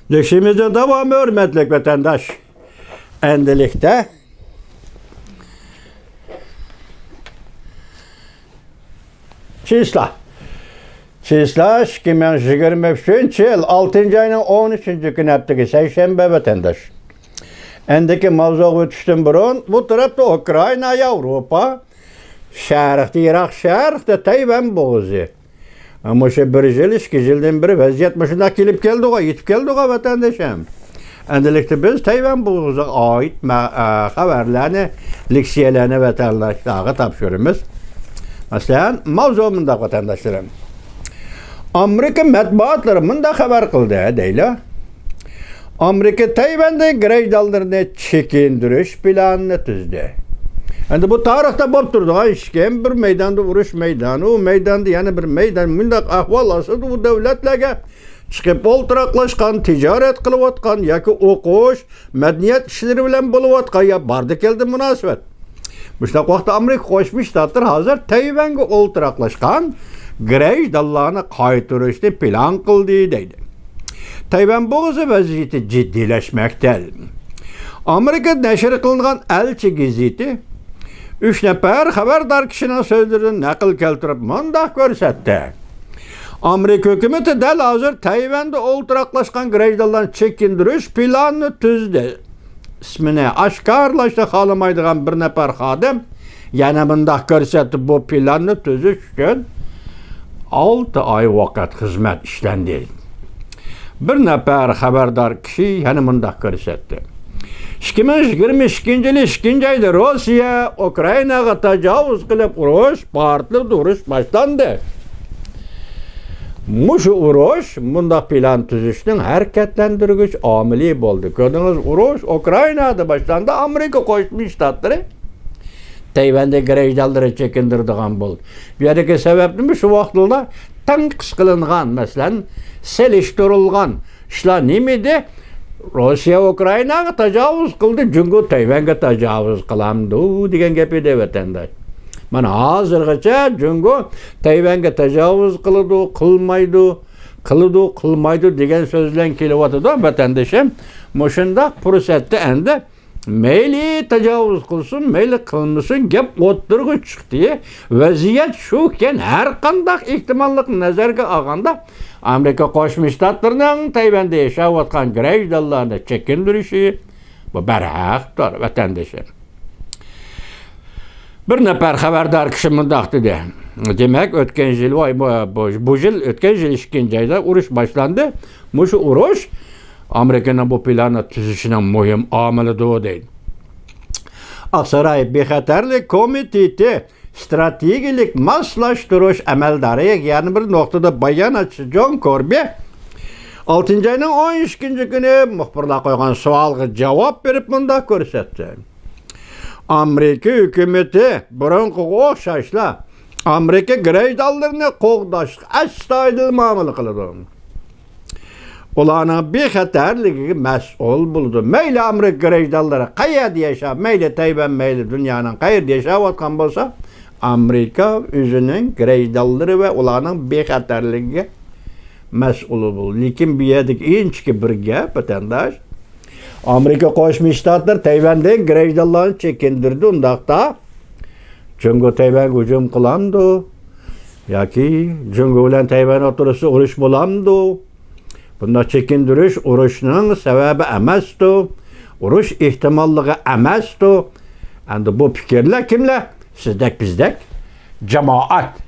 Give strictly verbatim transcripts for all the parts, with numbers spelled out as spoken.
دېيىشىمىزنىڭ داۋامى، ھۆرمەتلىك ۋەتەنداش. ئەندىلىكتە چىسلا. چىسلا، ئىككى مىڭ يىگىرمە ئۈچىنچى يىل، ئالتىنچى ئاينىڭ ئون ئۈچىنچى كۈنى، ھەپتىكى سەيشەنبە، ۋەتەنداش. ئەندىكى ماۋزۇغا ئۆتۈشتىن بۇرۇن، بۇ تەرەپتە ئۇكرائىنا، ياۋروپا، شەرقتە، يىراق شەرقتە تەيۋەن بوغۇزى. مۇشۇ بىر يىل، ئىككى يىلدىن بېرى ۋەزىيەت مۇشۇنداق كېلىپ كەلدىغۇ، يېتىپ كەلدىغۇ، ۋەتەندىشىم. ئەندىلىكتە بىز تەيۋەن بوغۇزىغا ئائىت مە-، ئە، خەۋەرلەرنى، لېكسىيەلەرنى ۋەتەنداشلارغا تاپشۇرىمىز. مەسىلەن، ماۋزۇ مۇنداق، ۋەتەنداشلىرىم. ئامېرىكا مەتبۇئاتلىرى مۇنداق خەۋەر قىلدى، دەيلى. ئامېرىكا تەيۋەندىن گىرەجدانلىرىنى چېكىندۈرۈش پىلانىنى تۈزدى. ئەمدى بۇ تارىختا بولۇپ تۇرىدىغان ئىشكەن، بىر مەيداندا ئۇرۇش مەيدانى، ئۇ مەيداندا يەنە بىر مەيدان، مۇنداق ئەھۋال ئاستىدا ئۇ دۆلەتلەرگە چىقىپ ئولتۇراقلاشقان، تىجارەت قىلىۋاتقان ياكى ئوقۇش، مەدەنىيەت ئىشلىرى بىلەن بولۇۋاتقان يا باردى كەلدى مۇناسىۋەت. مۇشۇنداق ۋاقىتتا ئامېرىكا قوشما شتاتلىرى ھازىر تەيۋەنگە ئولتۇراقلاشقان گىرەجدانلارنى قايتۇرۇشنى پىلان قىلدى، دەيدۇ. تەيۋەن بوغۇزى ۋەزىيىتى جىددىيلەشمەكتە. ئامېرىكا نەشر قىلىنغان ئەلچى گېزىتى ئۈچ نەپەر خەۋەردار كىشىنىڭ سۆزلىرىدىن نەقىل كەلتۈرۈپ مۇنداق كۆرسەتتى. ئامېرىكا ھۆكۈمىتى دەل ھازىر تەيۋەندە ئولتۇراقلاشقان گىرەجدانلارنى چېكىندۈرۈش پىلانىنى تۈزدى. ئىسمىنى ئاشكارىلاشنى خالىمايدىغان بىر نەپەر خادىم يەنە مۇنداق كۆرسەتتى، بۇ پىلاننى تۈزۈش ئۈچۈن ئالتە ئاي ۋاقىت خىزمەت ئىشلەندى. بىر نەپەر خەۋەردار كىشى يەنە مۇنداق كۆرسەتتى. ئىككى مىڭ يىگىرمە ئىككىنچى يىلى ئىككىنچى ئايدا روسىيە ئۇكرائىناغا تاجاۋۇز قىلىپ، ئۇرۇش پارتلىدى، ئۇرۇش باشلاندى. مۇشۇ ئۇرۇش مۇنداق پىلان تۈزۈشنىڭ ھەرىكەتلەندۈرگۈچ ئامىلى بولدى. كۆردىڭىز، ئۇرۇش ئۇكرائىنادا باشلاندى، ئامېرىكا قوشما شتاتلىرى تەيۋەندە گىرەجدانلىرى چېكىندۈرىدىغان بولدى. بۇ يەردىكى سەۋەب نېمە؟ شۇ ۋاقىتلاردا تەنقىس قىلىنغان، مەسىلەن، سېلىشتۇرۇلغان ئىشلار نېمە ئىدى؟ روسىيە ئۇكرائىناغا تاجاۋۇز قىلدى، جۇڭگو تەيۋەنگە تاجاۋۇز قىلامدۇ دېگەن گەپ ئىدى، ۋەتەنداش. مانا ھازىرغىچە جۇڭگو تەيۋەنگە تاجاۋۇز قىلىدۇ، قىلمايدۇ، قىلىدۇ، قىلمايدۇ دېگەن سۆز بىلەن كېلىۋاتىدۇ، ۋەتەندىشىم. مۇشۇنداق پۇرسەتتە ئەمدى مەيلى تاجاۋۇز قىلسۇن، مەيلى قىلمىسۇن، گەپ ئوتتۇرىغا چىقتى. ۋەزىيەت شۇكەن، ھەر قانداق ئېھتىماللىقنى نەزەرگە ئالغاندا، ئامېرىكا قوشما شتاتلىرىنىڭ تەيۋەندە ياشاۋاتقان گىرەجدانلارنى چېكىندۈرۈشى، بۇ بەرھەقتۇر، ۋەتەندىشىم. بىر نەپەر خەۋەردار كىشى مۇنداق دېدى. دېمەك، ئۆتكەن يىل، ۋاي، بۇ، بۇ، بۇ يىل، ئۆتكەن يىل ئىككىنچى ئايدا ئۇرۇش باشلاندى. مۇشۇ ئۇرۇش ئامېرىكىنىڭ بۇ پىلاننى تۈزۈشىنىڭ مۇھىم ئامىلىدۇر، دەيدۇ. ئاقساراي بىخەتەرلىك كومىتېتى ستراتېگىيەلىك ماسلاشتۇرۇش ئەمەلدارى يەنە بىر نۇقتىدا باياناتچى جون كوربى ئالتىنچى ئاينىڭ ئون ئىككىنچى كۈنى مۇخبىرلار قويغان سوئالغا جاۋاب بېرىپ مۇنداق كۆرسەتتى. ئامېرىكا ھۆكۈمىتى بۇرۇنقىغا ئوخشاشلا ئامېرىكا گىرەجدانلىرىنى قوغداشقا ئەستايىدىل مۇئامىلە قىلىدۇ. ئۇلارنىڭ بىخەتەرلىكىگە مەسئۇل بولىدۇ. مەيلى ئامېرىكا گىرەجدانلىرى قەيەردە ياشاپ، مەيلى تەيۋەن، مەيلى دۇنيانىڭ قەيەردە ياشاۋاتقان بولسا، ئامېرىكا ئۆزىنىڭ گىرەجدانلىرى ۋە ئۇلارنىڭ بىخەتەرلىكىگە مەسئۇل بولىدۇ. لېكىن بۇ يەردىكى ئىنچىكە بىر گەپ، ۋەتەنداش. ئامېرىكا قوشما شتاتلىرى تەيۋەندىن گىرەجدانلارنى چېكىندۈردى. ئۇنداقتا جۇڭگو تەيۋەنگە ھۇجۇم قىلامدۇ؟ ياكى جۇڭگو بىلەن تەيۋەن ئوتتۇرىسىدا ئۇرۇش بولامدۇ؟ بۇنداق چېكىندۈرۈش ئۇرۇشنىڭ سەۋەبى ئەمەستۇ، ئۇرۇش ئېھتىماللىقى ئەمەستۇ. ئەمدى بۇ پىكىرلەر كىملەر؟ سىزدەك، بىزدەك جامائەت.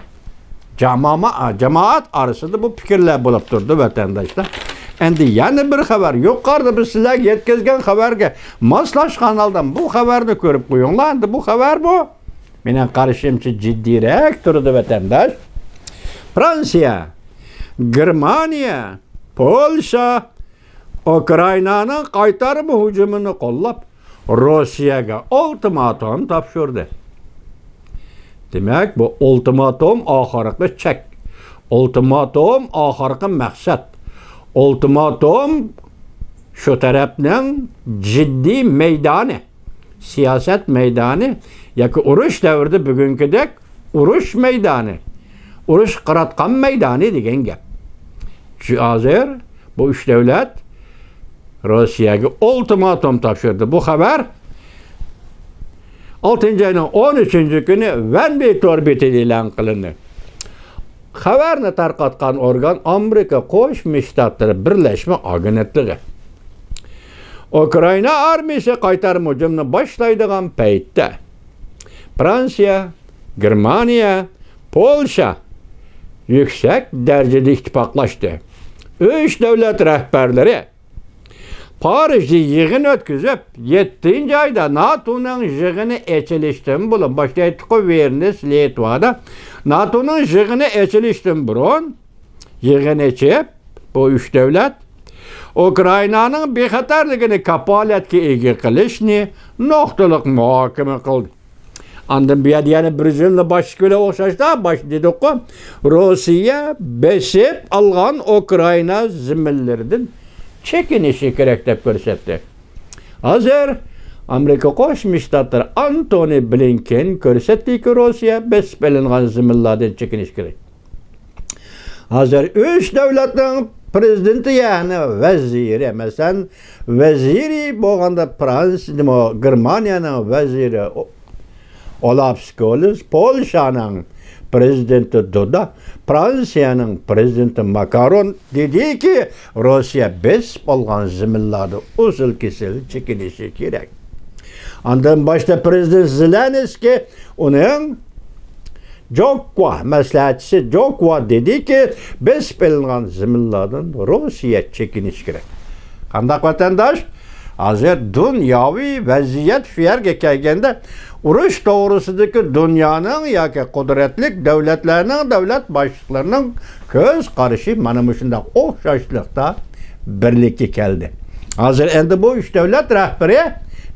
جامائە-، جامائەت ئارىسىدا بۇ پىكىرلەر بولۇپ تۇرىدۇ، ۋەتەنداشلار. ئەمدى يەنە بىر خەۋەر. يۇقىرىدا بىز سىلەرگە يەتكۈزگەن خەۋەرگە ماسلاشقان ھالدا بۇ خەۋەرنى كۆرۈپ قويۇڭلار. ئەمدى بۇ خەۋەر بۇ. مېنىڭ قارىشىمچە جىددىيرەك تۇرىدۇ، ۋەتەنداش. فرانسىيە، گېرمانىيە، پولشا ئۇكرائىنانىڭ قايتارما ھۇجۇمىنى قوللاپ، روسىيەگە ئۇلتىماتوم تاپشۇردى. دېمەك، بۇ ئۇلتىماتوم ئاخىرقى چەك. ئۇلتىماتوم ئاخىرقى مەقسەت. ئۇلتىماتوم شۇ تەرەپنىڭ جىددىي مەيدانى. سىياسەت مەيدانى ياكى ئۇرۇش دەۋرىدە بۈگۈنكىدەك ئۇرۇش مەيدانى، ئۇرۇش قىراتقان مەيدانى دېگەن گەپ. شۇ ھازىر بۇ ئۈچ دۆلەت روسىيەگە ئۇلتىماتوم تاپشۇردى. بۇ خەۋەر ئالتىنچى ئاينىڭ ئون ئۈچىنچى كۈنى ۋەنبى تور بېتىدە ئېلان قىلىندى. خەۋەرنى تارقاتقان ئورگان ئامېرىكا قوشما شتاتلىرى بىرلەشمە ئاگېنتلىقى. ئۇكرائىنا ئارمىيىسى قايتارما ھۇجۇمنى باشلايدىغان پەيتتە، فرانسىيە، گېرمانىيە، پولشا يۈكسەك دەرىجىدە ئىتتىپاقلاشتى. ئۈچ دۆلەت رەھبەرلىرى پارىژدا يىغىن ئۆتكۈزۈپ، يەتتىنچى ئايدا ناتونىڭ يىغىنى ئېچىلىشتىن بۇرۇن، باشتا ئېيتتۇققۇ، ۋىلنيۇس، لىتۋادا ناتونىڭ يىغىنى ئېچىلىشتىن بۇرۇن يىغىن ئېچىپ، بۇ ئۈچ دۆلەت ئۇكرائىنانىڭ بىخەتەرلىكىنى كاپالەتكە ئىگە قىلىشنى نۇقتىلىق مۇھاكىمە قىلدى. ئاندىن بۇ يەردە يەنە بىر يىلنى باشلىقى بىلەن ئوخشاشلا باش دېدۇققۇ، روسىيە بېسىپ ئالغان ئۇكرائىنا زېمىنلىرىدىن چېكىنىشى كېرەك دەپ كۆرسەتتى. ھازىر ئامېرىكا قوشما شتاتلىرى ئانتونى بلىنكېن كۆرسەتتىكى، روسىيە بېسىپ ئېلىنغان زېمىنلاردىن چېكىنىش كېرەك. ھازىر ئۈچ دۆلەتنىڭ پرېزىدېنتى، يەنى ۋەزىرى، مەسىلەن، ۋەزىرى بولغاندا فرانس-، نېمە، گېرمانىيەنىڭ ۋەزىرى ئو-، ئولاف سكولز، پولشانىڭ پرېزىدېنتى دۇدا، فرانسىيەنىڭ پرېزىدېنتى ماكرون دېدىكى، روسىيە بېسىپ ئالغان زېمىنلاردا ئۇزۇل-كېسىل چېكىنىشى كېرەك. ئاندىن باشتا پرېزىدېنت زېلېنسكىي ئۇنىڭ جوكۋا، مەسلىھەتچىسى جوكۋا دېدىكى، بېسىپ ئېلىنغان زېمىنلاردىن روسىيە چېكىنىشى كېرەك. قانداق ۋەتەنداش؟ ھازىر دۇنياۋى ۋەزىيەت شۇ يەرگە كەلگەندە، ئۇرۇش توغرىسىدىكى دۇنيانىڭ ياكى قۇدرەتلىك دۆلەتلەرنىڭ دۆلەت باشلىقلىرىنىڭ كۆز قارىشى مانا مۇشۇنداق ئوخشاشلىقتا بىرلىككە كەلدى. ھازىر ئەمدى بۇ ئۈچ دۆلەت رەھبىرى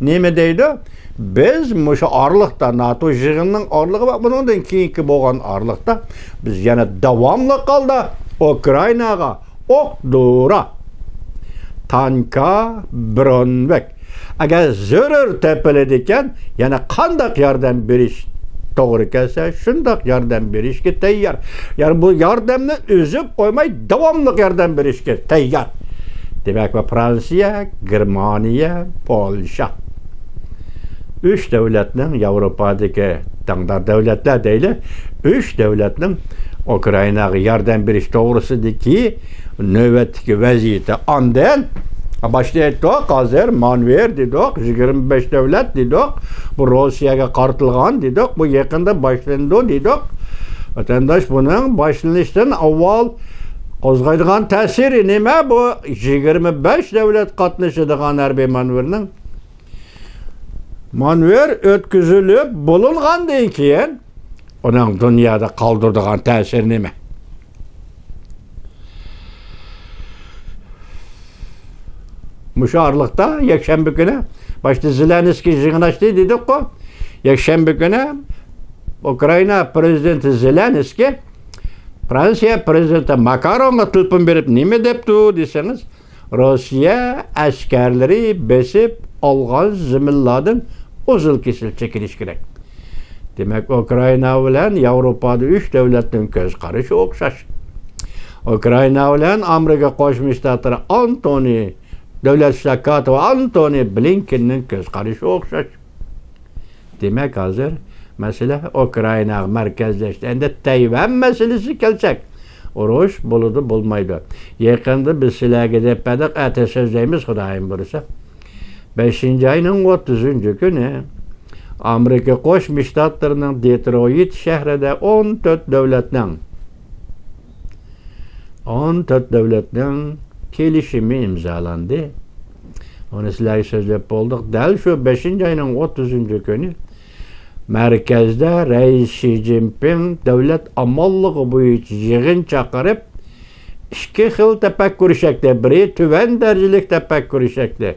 نېمە دەيدۇ؟ بىز مۇشۇ ئارىلىقتا، ناتو يىغىنىنىڭ ئارىلىقى ۋە بۇنىڭدىن كېيىنكى بولغان ئارىلىقتا بىز يەنە داۋاملىق ھالدا ئۇكرائىناغا ئوق دورا، تانكا، برونۋىك، ئەگەر زۆرۈر تېپىلىدىكەن، يەنە قانداق ياردەم بېرىش توغرا كەلسە، شۇنداق ياردەم بېرىشكە تەييار. يەنى بۇ ياردەمنى ئۈزۈپ قويماي، داۋاملىق ياردەم بېرىشكە تەييار. دېمەك، بۇ فرانسىيە، گېرمانىيە، پولشا. ئۈچ دۆلەتنىڭ، ياۋروپادىكى داڭدار دۆلەتلەر دەيلى، ئۈچ دۆلەتنىڭ ئۇكرائىناغا ياردەم بېرىش توغرىسىدىكى نۆۋەتتىكى ۋەزىيىتى. ئاندىن باشتا ئېيتتۇق، ھازىر مانۋېر دېدۇق، يىگىرمە بەش دۆلەت دېدۇق. بۇ روسىيەگە قارىتىلغان دېدۇق، بۇ يېقىندا باشلىنىدۇ دېدۇق. ۋەتەنداش، بۇنىڭ باشلىنىشتىن ئاۋۋال قوزغايدىغان تەسىرى نېمە؟ بۇ يىگىرمە بەش دۆلەت قاتنىشىدىغان ھەربىي مانۋېرنىڭ، مانۋېر ئۆتكۈزۈلۈپ بولۇنغاندىن كېيىن ئۇنىڭ دۇنيادا قالدۇرىدىغان تەسىرى نېمە؟ مۇشۇ ئارىلىقتا يەكشەنبە كۈنى باشتا زېلېنسكىي يىغىن ئاچتى دېدۇققۇ. يەكشەنبە كۈنى ئۇكرائىنا پرېزىدېنتى زېلېنسكىي فرانسىيە پرېزىدېنتى ماكرونغا تېلېفون بېرىپ نېمە دەپتۇ دېسىڭىز، روسىيە ئەسكەرلىرى بېسىپ ئالغان زېمىنلاردىن ئۇزۇل-كېسىل چېكىنىش كېرەك. دېمەك، ئۇكرائىنا بىلەن ياۋروپادا ئۈچ دۆلەتنىڭ كۆز قارىشى ئوخشاش. ئۇكرائىنا بىلەن ئامېرىكا قوشما شتاتلىرى ئانتونى، دۆلەت ئىشلار كاتىپى ئانتونى بلىنكېننىڭ كۆز قارىشى ئوخشاش. دېمەك، ھازىر مەسىلە ئۇكرائىناغا مەركەزلەشتى. ئەمدى تەيۋەن مەسىلىسىگە كەلسەك، ئۇرۇش بولىدۇ، بولمايدۇ. يېقىندا بىز سىلەرگە دەپ بەردۇق، ئەتە سۆزلەيمىز، خۇدايىم بۇيرۇسا. بەشىنچى ئاينىڭ ئوتتۇزىنچى كۈنى ئامېرىكا قوشما شتاتلىرىنىڭ دېترويت شەھىرىدە ئون تۆت دۆلەتنىڭ، ئون تۆت دۆلەتنىڭ كېلىشىمى ئىمزالاندى. ئۇنى سىلەرگە سۆزلەپ بولدۇق. دەل شۇ بەشىنچى ئاينىڭ ئوتتۇزىنچى كۈنى مەركەزدە رەئىس شى جىنپىڭ دۆلەت ئامانلىقى بويىچە يىغىن چاقىرىپ، ئىككى خىل تەپەككۇر شەكلى، بىرى تۆۋەن دەرىجىلىك تەپەككۇر شەكلى،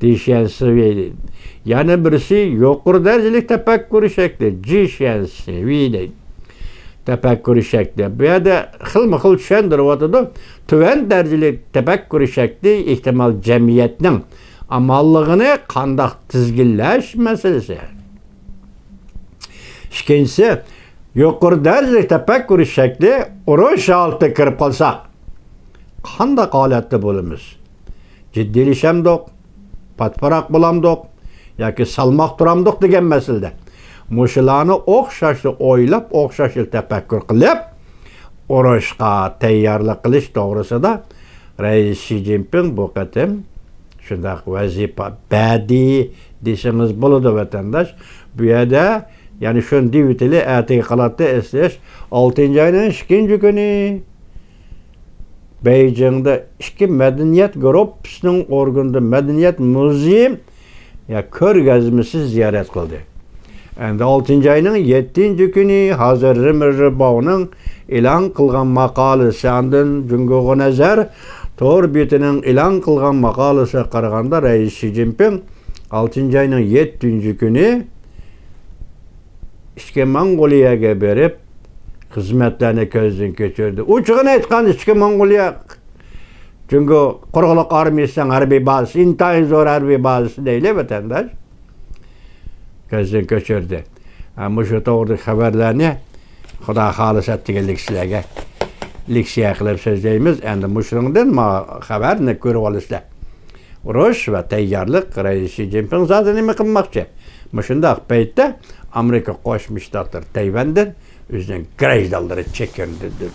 دىشيەنسىۋېي، يەنە بىرسى يۇقىرى دەرىجىلىك تەپەككۇر شەكلى، جىشيەنسىۋېي دەيدۇ. تەپەككۇر شەكلى. بۇ يەردە خىلمۇ خىل چۈشەندۈرۈۋاتىدۇ. تۆۋەن دەرىجىلىك تەپەككۇر شەكلى ئېھتىمال جەمئىيەتنىڭ ئامانلىقىنى قانداق تىزگىنلەش مەسىلىسى. ئىككىنچىسى، يۇقىرى دەرىجىلىك تەپەككۇر شەكلى، ئۇرۇش ھالىتىگە كىرىپ قالساق قانداق ھالەتتە بولىمىز؟ جىددىيلىشەمدۇق، پاتىپاراق بولامدۇق ياكى سالماق تۇرامدۇق دېگەن مەسىلىدە، مۇشۇلارنى ئوخشاشلا ئويلاپ، ئوخشاشلا تەپەككۇر قىلىپ، ئۇرۇشقا تەييارلىق قىلىش توغرىسىدا رەئىس شى جىنپىڭ بۇ قېتىم شۇنداق ۋەزىپە بەردى دېسىڭىز بولىدۇ، ۋەتەنداش. بۇ يەردە يەنە شۇنى دېيىۋېتىلى، ئەتىگە قالاتتى ئېسىلىش، ئالتىنچى ئاينىڭ ئىككىنچى كۈنى بېيجىڭدا ئىككى مەدەنىيەت گۇرۇپپىسىنىڭ ئورگىنىدا مەدەنىيەت مۇزېيى يا كۆرگەزمىسى زىيارەت قىلدى. ئەمدى ئالتىنچى ئاينىڭ يەتتىنچى كۈنى ھازىر رىمىر رىباۋنىڭ ئېلان قىلغان ماقالىسى، ئاندىن جۇڭگوغا نەزەر تور بېتىنىڭ ئېلان قىلغان ماقالىسىغا قارىغاندا، رەئىس شى جىنپىڭ ئالتىنچى ئاينىڭ يەتتىنچى كۈنى ئىچكى موڭغۇلىيەگە بېرىپ، خىزمەتلەرنى كۆزدىن كەچۈردى. ئوچۇقىنى ئېيتقاندا، ئىچكى موڭغۇلىيە جۇڭگو قۇرۇقلۇق ئارمىيىسىنىڭ ھەربىي بازىسى، ئىنتايىن زور ھەربىي بازىسى دەيلى، ۋەتەنداش. كۆزدىن كەچۈردى. ھە، مۇشۇ توغرىدىكى خەۋەرلەرنى، خۇدا خالىسا، ئەتىگەنلىك سىلەرگە لېكسىيە قىلىپ سۆزلەيمىز. ئەمدى مۇشۇنىڭدىن ما خەۋەرنى كۆرۈۋالىسىلەر. ئۇرۇش ۋە تەييارلىق، رەئىس شى جىنپىڭ زادى نېمە قىلماقچى؟ مۇشۇنداق پەيتتە ئامېرىكا قوشما شتاتلىرى تەيۋەندىن ئۆزىنىڭ گراژدانلىرىنى چېكىندۈردى.